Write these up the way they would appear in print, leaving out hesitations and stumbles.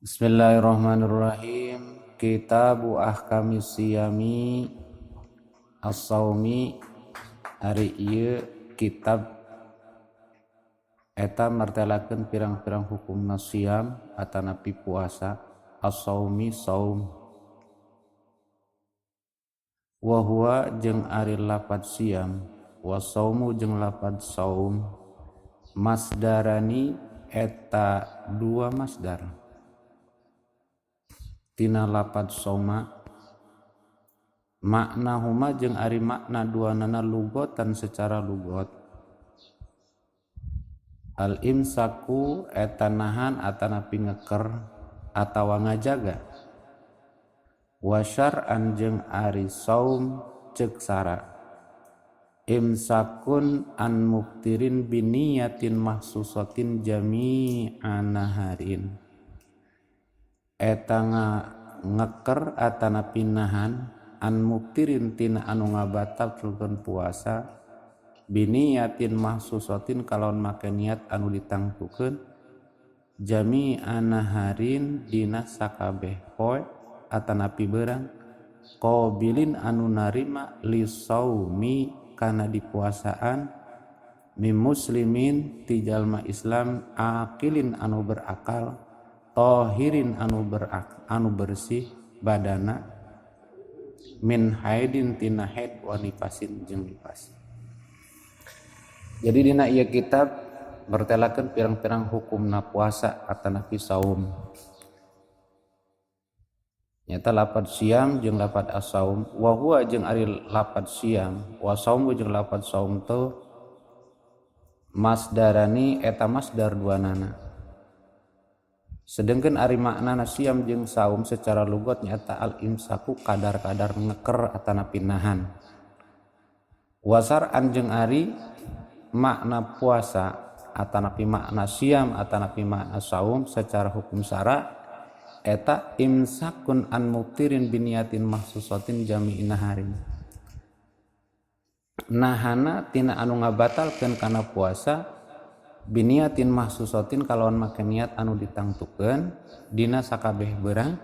Bismillahirrahmanirrahim. Kitabu Ahkamis Siyami As-Saumi, ari ieu kitab eta martelakeun pirang-pirang hukumna siam atanapi puasa, as-saumi saum. Wa huwa jeung ari lapad siam, wa saumu jeung lapad saum, masdarani eta dua masdar tina lapad soma. Makna huma jeung ari makna duanana, lugotan secara lugot, al imsaku eta nahan atanapi ngeker atawa ngajaga. Wa syar'an jeung ari saum ceuk sara, imsakun an muftirin biniyatin mahsusatin jami'a naharin, eta ngeker atanapi nahan, an muftirin tina anu ngabatalkeun puasa, biniyatin mahsusatin kalawan make niat anu ditangtukeun, jami'a naharin dina sakabeh poe atanapi beurang, qabilin anu narima, lisaumi kana dipuasaan, mim muslimin ti jalma Islam, aqilin anu berakal, tohirin anu bersih badana, min haidin tina haid, wa nifasin jeung nifas. Jadi dina ieu kitab bertelakeun pirang-pirang hukumna puasa atanapi saum. Nyata lapad siam jeung lapad asaum. Wa huwa jeung ari lapad siam, wa saumu jeung lapad saum tuh, masdarani eta masdar duanana. Sedangkan ari maknana siam jeung saum secara lugot nyata al imsaku kadar-kadar ngeker atanapi nahan. Wa syar'an jeung ari makna puasa atanapi makna siam atanapi makna saum secara hukum syara eta imsakun an muftirin biniyatin mahsusatin jami'in naharin, nahana tina anu ngabatalkeun kana puasa, biniyatin mahsusatin kalawan make niat anu ditangtukeun, dina sakabeh beurang,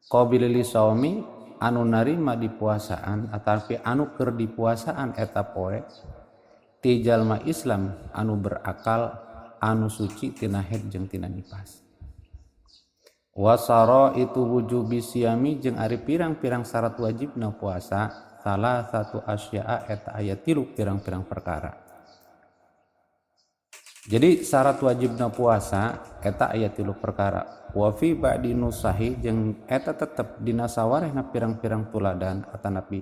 qabilil saumi anu narima dipuasaan atapi anu keur dipuasaan eta poe, ti jalma Islam anu berakal, anu suci tina haid jeung tina nifas. Wasara itu wujubi siyami jeung ari pirang-pirang syarat wajibna puasa, salah satu asya'a eta aya tilu pirang-pirang perkara. Jadi syarat wajibna puasa eta aya tilu perkara. Wa fi ba'di nusahi jeung eta tetep dina sawarehna pirang-pirang tuladan atanapi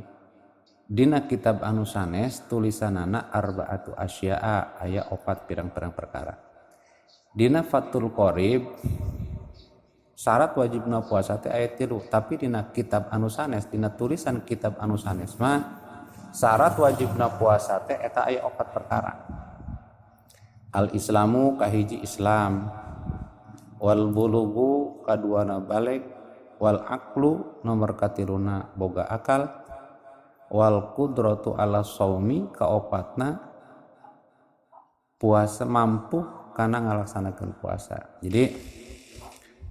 dina kitab anu sanes tulisanana, arbaatu asya'a aya opat pirang-pirang perkara. Dina Fathul Qorib syarat wajibna puasa teh aya tilu, tapi dina kitab anu sanes, dina tulisan kitab anu sanes mah syarat wajibna puasa teh eta aya opat perkara. Al islamu kahiji Islam, wal bulugu kaduana balig, wal aqlu nomor katiluna boga akal, wal qudratu ala saumi kaopatna puasa mampu kana ngalaksanakeun puasa. Jadi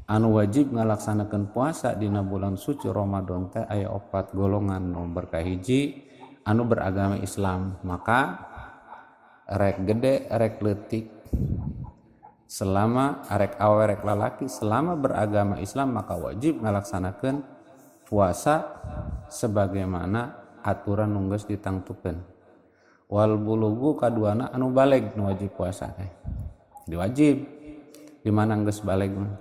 anu wajib ngalaksanakeun puasa dina bulan suci Ramadan teh aya opat golongan. Nomor kahiji anu beragama Islam, maka rek gede rek leutik, selama arek awe rek lalaki, selama beragama Islam maka wajib ngalaksanakeun puasa sebagaimana aturan nu geus ditangtukeun. Wal bulugu kaduana anu balig nu wajib puasa teh, diwajib di mana geus balig mah.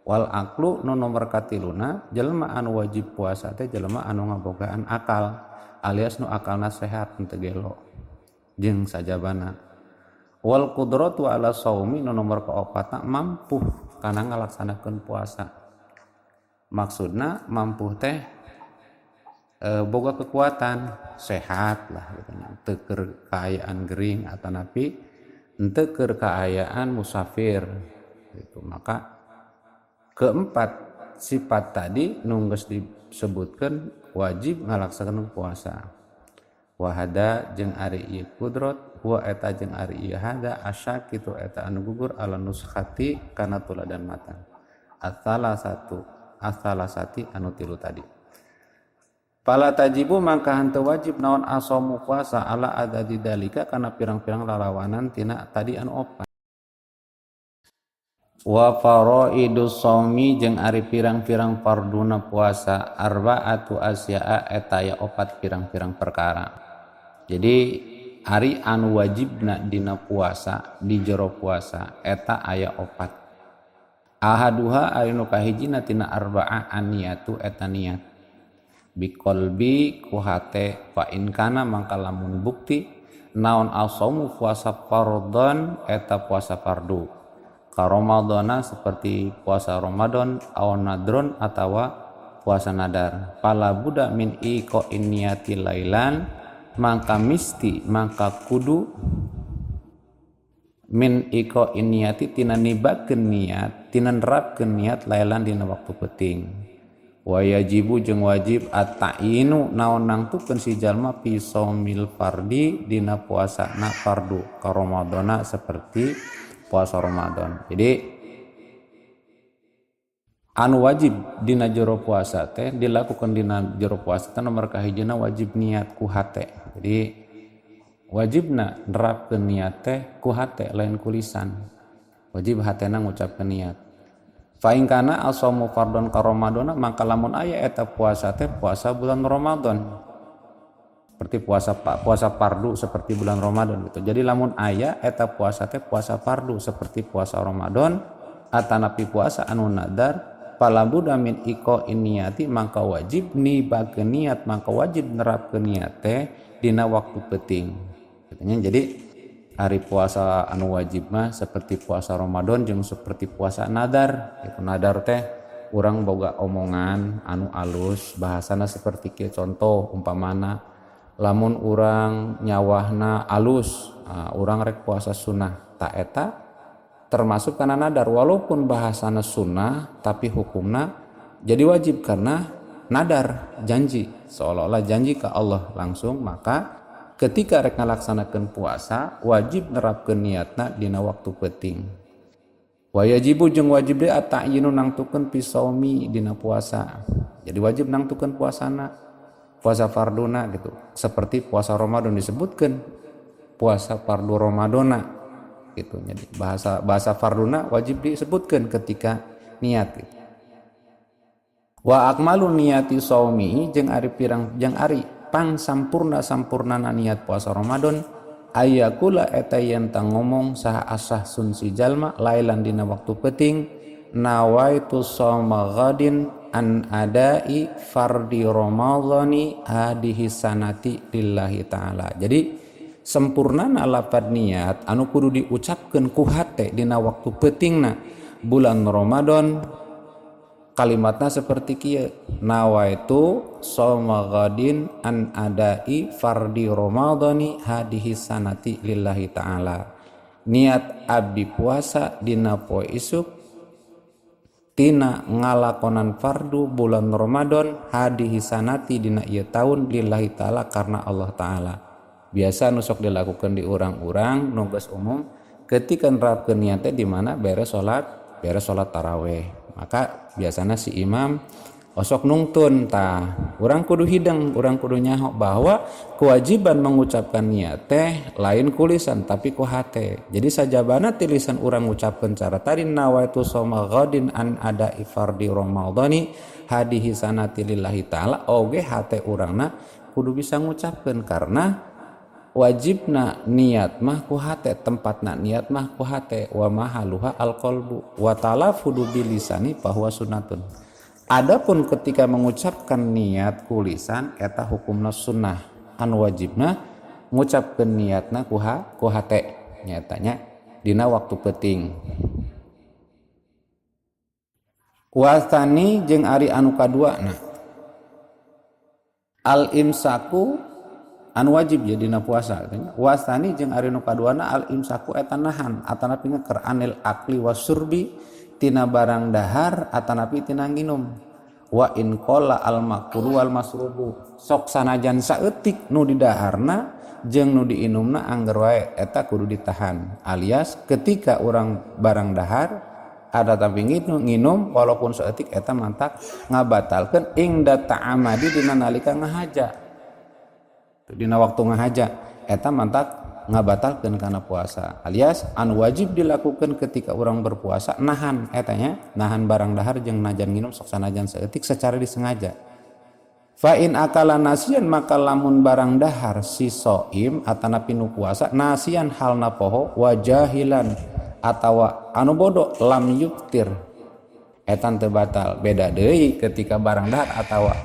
Wal aqlu nu nomor katiluna, jelema anu wajib puasa teh jelema anu ngabogaan akal alias nu akalna sehat, henteu gelo jeung sajabana. Wal qudratu ala saumi nu nomor kaopatna mampu kana ngalaksanakeun puasa. Maksudna mampu teh boga kekuatan, sehat lah gitu nya, teu keur kaayaan gering atanapi henteu keur kaayaan musafir gitu. Maka keempat sifat tadi nu geus disebutkan wajib ngalaksanakeun puasa. Wa hada jeung ari ieu kudrat huwa eta jeung ari ieu hada asyakitu eta anu gugur ala nuskhati kana tuladan matan satu asalasati anu tilu tadi. Fala tajibu mangka henteu wajib naon asomu puasa ala adadi dalika kana pirang-pirang lalawanan tina tadi anu opat. Wa faraidus shaumi jeung ari pirang-pirang farduna puasa arba'atu asya'a eta aya opat pirang-pirang perkara. Jadi ari anu wajibna dina puasa di jero puasa eta aya opat. Ahaduha ari nu kahijina tina arba'ah an-niyatu eta niat. Biqalbi ku hate fa in kana mangka lamun bukti naon asaumu puasa fardhon eta puasa fardu. Ka Ramadhana seperti puasa Ramadan aw nadron atawa puasa nadar. Fala buddha min iqa'in niyati lailan mangka misti mangka kudu min iqa'in niyati tina nibakeun niat tina nerapkeun niat lailan dina waktu peuting. Wa yajibu jeung wajib at-ta'yinu naon nangtukeun si jalma fi shaumil fardi dina puasana fardu ka Ramadhana seperti puasa Ramadan. Jadi anu wajib dina jero puasa teh dilakukan dina jero puasa teh nomor kahijina wajib niat ku hate. Jadi wajibna nerapkeun niat teh ku hate lain ku lisan. Wajib hatena ngucapkeun niat. Fa in kana asomu fardhon ka Ramadana maka lamun aya eta puasa teh puasa bulan Ramadan. Seperti puasa fardu seperti bulan Ramadan gitu. Jadi lamun aya eta puasa teh puasa fardu seperti puasa Ramadan atanapi puasa anu nadar fala budda min iqa'in niyati maka wajib nibakeun niat maka wajib nerapkeun niat teh dina waktu peuting. Katanya jadi hari puasa anu wajib mah seperti puasa Ramadan jeung seperti puasa nadar. Itu nadar teh urang boga omongan anu alus bahasana seperti kieu contoh umpamana lamun urang nyawahna alus, urang rek puasa sunnah ta eta termasuk kana nadar walaupun bahasana sunnah tapi hukumna jadi wajib karena nadar janji seolah-olah janji ke Allah langsung. Maka ketika rek ngalaksanakeun puasa wajib nerapkeun niatna dina waktu peuting. Wa yajibu jeung wajib deui at-ta'yinu nangtukeun fi shaumi dina puasa. Jadi wajib nangtukeun puasana puasa farduna gitu. Seperti puasa Ramadan disebutkan puasa fardu Ramadana gitu. Jadi bahasa farduna wajib disebutkan ketika niat gitu. Wa akmalu niyati shaumi jeung ari pirang jeung ari pang sampurna sampurnana niat puasa Ramadan ayakula eta yen ta ngomong saha asah sun si jalma lailan dina waktu peuting nawaitu shauma ghadin an adai fardi ramadhani hadihi sanati lillahi ta'ala. Jadi sempurnana lapad niat anu kudu diucapkeun ku hate dina waktu peutingna bulan Ramadan kalimatna seperti kieu nawaitu shauma ghadin an adai fardi ramadhani hadihi sanati lillahi ta'ala. Niat abdi puasa dina poe isuk tina ngalakonan fardu bulan Ramadan hadihi sanati dina ieu taun lillahi ta'ala karena Allah ta'ala. Biasa nu sok dilakukan di urang-urang nu geus umum ketika nerapkeun niat teh di mana beres salat taraweh. Maka biasana si imam osok nungtun tah urang kudu hideng, urang kudu nyaho bahwa kewajiban mengucapkan niat teh lain ku lisan tapi ku hate. Jadi sajabana ti lisan urang ngucapkeun cara tadi nawaitu shauma ghadin an ada'i fardi ramadhani hadihi sanati lillahi ta'ala oge hate urangna kudu bisa ngucapkeun karena wajibna niat mah ku hate, tempatna niat mah ku hate wa mahaluha alqalbu wa talafudu bilisani bahwa sunnatun. Adapun ketika mengucapkan niat ku lisan eta hukumna sunnah, anu wajibna ngucapkeun niatna ku hate nyatanya dina waktu peuting. Wasani jeung ari anu kaduana al imsaku anu wajib ya dina puasa katanya. Wasani jeung ari nu kaduana al imsaku eta nahan atanapi ngeker anil akli wasurbi tina barang dahar atanapi tina nginum. Wa in qalla al makulu wal masrubu, sok sanajan saeutik nu didaharna jeung nu diinumna, angger wae eta kudu ditahan. Alias ketika orang barang dahar ada tapi nginum walaupun saeutik, eta mantak ngabatalkeun inda ta'amadi, dina nalika ngahaja, dina waktu ngahaja eta mantak ngabatalkeun kana puasa. Alias anu wajib dilakukan ketika orang berpuasa nahan etanya, nahan barang dahar jeung najan nginum, sok sanajan saeutik secara disengaja. Fa in akala nasian, maka lamun barang dahar si soim atanapi nu puasa, nasian halna poho, wa jahilan atawa anu bodoh, lam yuftir, eta teu batal. Beda deui ketika barang dahar atawa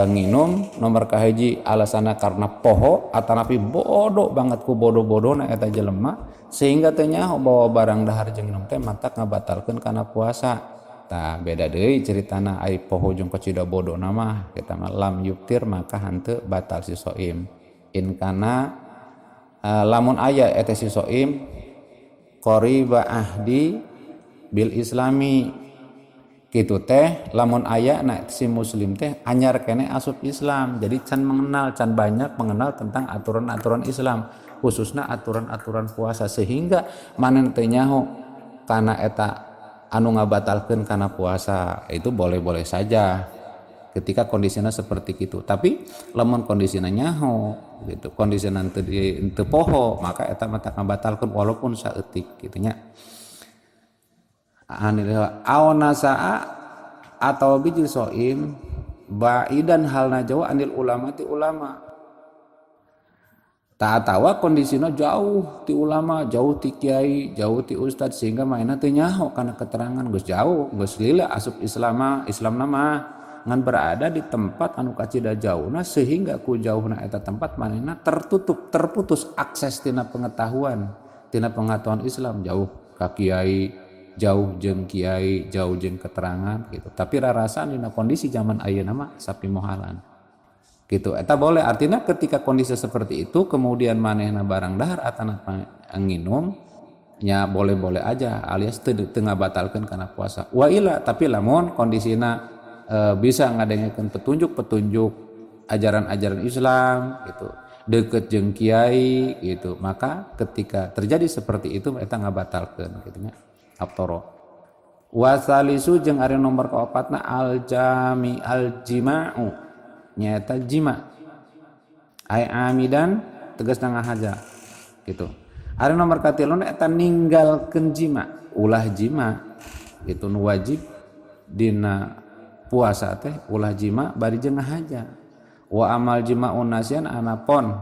nginum, nomor kahiji alasana karena poho atanapi bodoh banget, ku bodoh-bodohna eta jelema sehingga teu nyaho bahwa barang dahar jeung minum teh matak ngabatalkeun kana puasa. Tah, beda deui ceritana ai poho jeung kacida bodoh mah. Kita mah lam yuftir, maka henteu batal si soim. In kana lamun aya eta si soim qariba ahdi bil islami, kitu teh lamun aya na si muslim teh anyar kene asup Islam, jadi can mengenal, can banyak mengenal tentang aturan-aturan Islam, khususnya aturan-aturan puasa, sehingga manehna teu nyaho kana eta anu ngabatalkeun kana puasa. Itu boleh-boleh saja ketika kondisinya seperti itu. Tapi lamun kondisinya nyaho gitu, kondisinya teu poho, maka eta mah ngabatalkeun walaupun saeutik gitu nya. Aw nasaa atau biji soim ba'idan halna jauh anil ulama ti ulama. Tak atawa kondisinya jauh ti ulama, jauh ti kiai, jauh ti ustad, sehingga manehna teu nyaho kana keterangan. Geus jauh, geus lila asup Islam, Islam nama ngan berada di tempat anu kacida jauhna, sehingga ku jauhna eta tempat manehna tertutup, terputus akses tina pengetahuan Islam, jauh ka kiai, jauh jeung kiai, jauh jeung keterangan gitu. Tapi rarasaan dina kondisi zaman ayeuna mah sapi mohalan gitu, eta boleh. Artinya ketika kondisi seperti itu kemudian manehna barang dahar atau nginum nya boleh-boleh aja, alias teu ngabatalkeun kana puasa. Wa ila, tapi lamun kondisina bisa ngadengekeun petunjuk-petunjuk ajaran-ajaran Islam gitu, deket jeung kiai gitu, maka ketika terjadi seperti itu eta ngabatalkeun gitu nya, aftoro. Wasalisu, jeung ari nomor kaopatna, al jami al jima'u, nyaeta jima, ay amidan, tegas ngahaja gitu. Ari nomor katiluna eta ninggalkeun jima, ulah jima gitu. Nu wajib dina puasa teh ulah jima bari jeung ngahaja. Wa amal jima'u nasian, anapon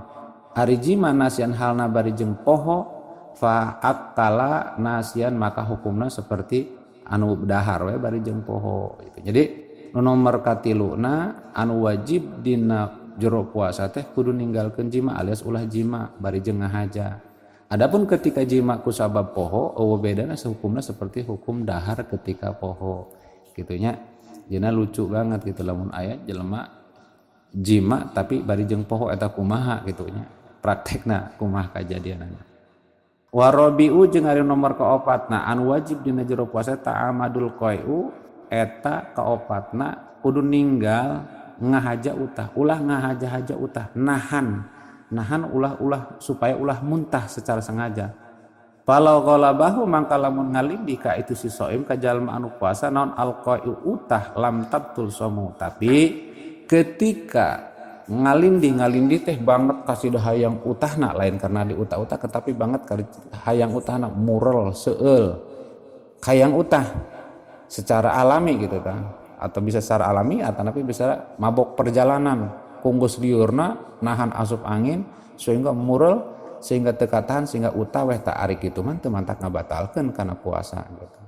ari jima nasian halna bari jeung poho, fa akala nasian, maka hukumna seperti anu dahar we bari jeung poho gitu. Jadi nu nomor katiluna anu wajib dina jero puasa teh kudu ninggalkeun jima alias ulah jima bari jeung ngahaja. Adapun ketika jima ku sabab poho, euweuh bedana, hukumna seperti hukum dahar ketika poho gitu nya. Jina lucu banget gitu lamun aya jelema jima tapi bari jeung poho, eta kumaha gitu nya, praktekna kumaha kajadianana. Warabiu, jeung ari nomor kaopatna anu wajib dina jero puasa, ta'amadul qai'u, eta kaopatna kudu ninggal ngahaja utah, ulah ngahaja-haja utah, nahan nahan ulah-ulah supaya ulah muntah secara sengaja. Falau ghalabahu, mangka lamun ngalindih ka itu si soim, ka jalma anu puasa, naon alqai'u utah, lam tabtul somu. Tapi ketika ngalindih ngalindih teh banget kasih hayang utahna, lain karena di utah-utah, tetapi banget kali hayang utahna, murel seueul hayang utah secara alami gitu kan, atau bisa secara alami atau tapi bisa mabok perjalanan, kunggus liurna nahan asup angin sehingga murel, sehingga teu katahan, sehingga utah weh. Tak ari kitu mah teu mantak ngabatalkeun kana puasa gitu.